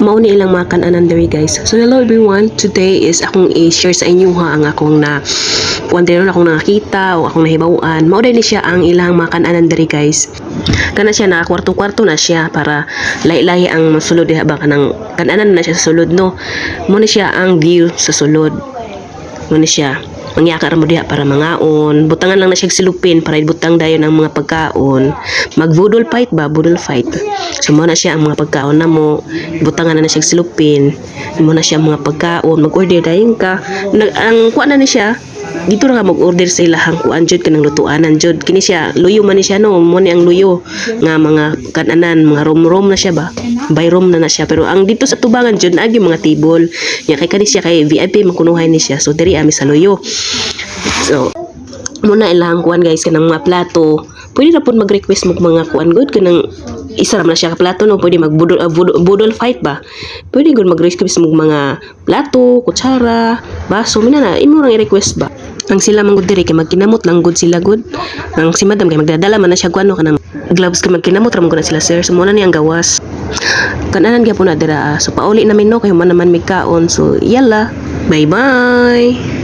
Mao ni ilang mga kan-anan diri, guys. So hello everyone, today is akong i-share sa inyo ha ang akong na kuan diri, akong nakakita o akong nahibaw-an. Mao ni siya ang ilang mga kan-anan diri, guys. Kana siya na kwarto-kwarto na siya para lahi-lahi ang sulod diha ba, kanang kan-anan na siya sa sulod, no. Mao ni siya ang view sa sulod. Mao ni siya. Mangyaka ra mo diha para mangaon. Butangan lang na siya silupin para ibutang dayon ang mga pagkaon. Mag-budol fight ba? Budol fight. So mao na siya ang mga pagkaon namo. Butangan na na siya silupin. Mao na siya ang mga pagkaon. Mag-order dayon ka. Ang kuan na ni siya, dito ra ka mag-order sa ilahang kuan jud, kanang lutuanan jud. Kini siya luyo man ni siya, no. Mo ni ang luyo nga mga kananan, mga room-room na siya ba, by room na na siya. Pero ang dito sa tubangan jud naagi mga table nya, kay kani siya kay VIP man kunuhay ni siya. So diri ami sa luyo. So muna ilang kuan, guys, kanang mga plato. Pwede ra pud mag-request mo mga kuan gud, kanang isa ra man na siya ka plato, no. Pwede magbudol budol fight ba. Pwede gud mag-request mo mga plato, kutsara, baso, mina na imo rang i-request ba. Ang sila man gud diri kay magkinamot lang gud sila gud. Ang si madam kay magdadala man na siya kuan, no, kanang gloves, kay magkinamot ra man gud na sila, sir. So mo na ni ang gawas kananan gyapon na dira. So pauli namin, no, kay human naman mig kaon. So yalla, bye bye.